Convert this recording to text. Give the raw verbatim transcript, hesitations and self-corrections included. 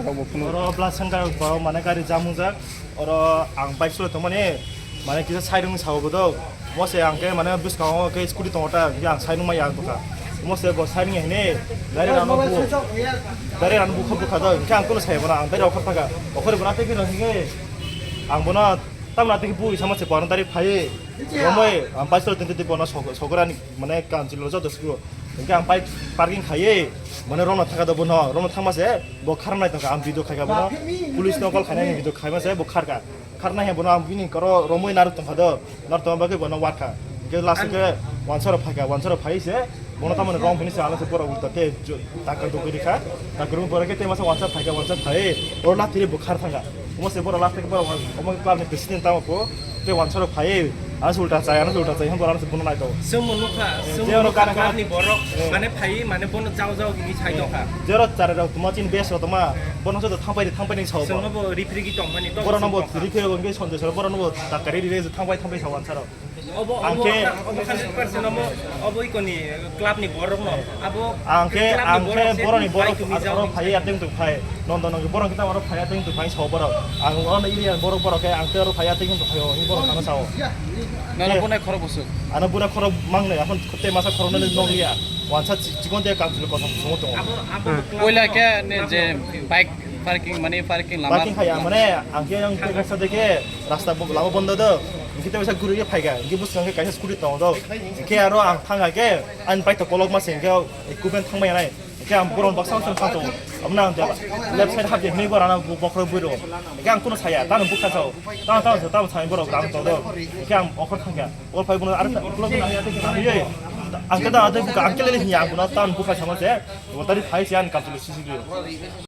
Oro Blasangkar borok mane gari jam wngjak. Oro ang bike chulai tongmani mane kisa side wngwi sao bodo. Mose ang khe mane bwskango khe scooty tongo ta, ang side wngma ya tongkha. Mose bo side wngya hini gari rano bu, gari rano bukha bukha do. Hingke ang kono sai bono ang gari okhor thaka. Okhor bono tei khe hingke ang bono tamna tei khe bu sama se bono dari phai. Romoi ang bike chulai tongte bono sogorani mane kanchilo joto sukro. Hingke ang bike parking khaiye, mane romna thaka do bono, romna thangma se bo kharnai tongkha, ang video khaika bono, police no call khainai video khaima se bo kharka. Kharnai he bono ang bini koro romoi narwk tongkha do, narwk tongma bagwi bono warkha. Hingke last ke wansaro phaika, wansaro phai se bono tamoni rom hini se ano se borok ulta te takar dogwi rikha. Takar borok ke te masa wansa phaika, wansa phai oro lathiri bo khar thangka. Omo se borok last ke borok omo club ni president tamo ko. Te wansaro phai, ano se ulta chai, ano se ulta chai, hwn borok ano se bono naito. Chwngbo nukha, chwngbo Jero nukha kana club ni borok, eh. Mane phai, mane bono jao jao hini sai tongkha. Jero chare rok tuma chin bes rok tuma, bono joto thangpai thangpai ni sao bo. Chwngno bo rifrigi tongmani to Borok no bo tongkha. Rifrigi rok hwnke sonjoi soro, borok no bo takari rire thangpai thangpai sao wansaro. Obo, obo, Angke obo hundred percent obo, obo ikoni club ni borok no. Abo Angke, club ni angke borok se borok ni phai borok tumi jao aro phai ateng tu phai. Nondo nondo borok kita aro phai ateng tu phai so borok. Ang ono iri borok borok ke angke aro phai ateng tu phai o, ni borok ano sao. Nana Ke- bune khoro busuk. Ano buna khoro mang ne, akhon te masa khoro ne nong ya. Wansa chi-, chikon te kam chilo kosam sumo tongo. Abo, abo Hmm. club Oila no, ke ne club je no. Bike parking mane parking lama. Parking khaya mane angke ang te kasa deke rasta bo-, lama bondo do. Angke te masa guru ye phaiga. Angke bus angke kaisa scooty tongo do. Angke aro ang thanga ke an bike to kolok ma sengke kuben thangmai nai. Angke ang boron baksa baksa thang tongo. Amna ang left side hap je hni borana bo-, bokhro buro. Angke ang kuno saya, tano bukha sao. Tano, tano, tano sai borok dam to do. Angke ang okhor thangya. Ol phai bono ar ta, ulo bono ya te kisa ye. Ang keda ate buka, ang kele ni ya bono tan buka sama se. Bo tari phai se an kam sulu sisi gyo.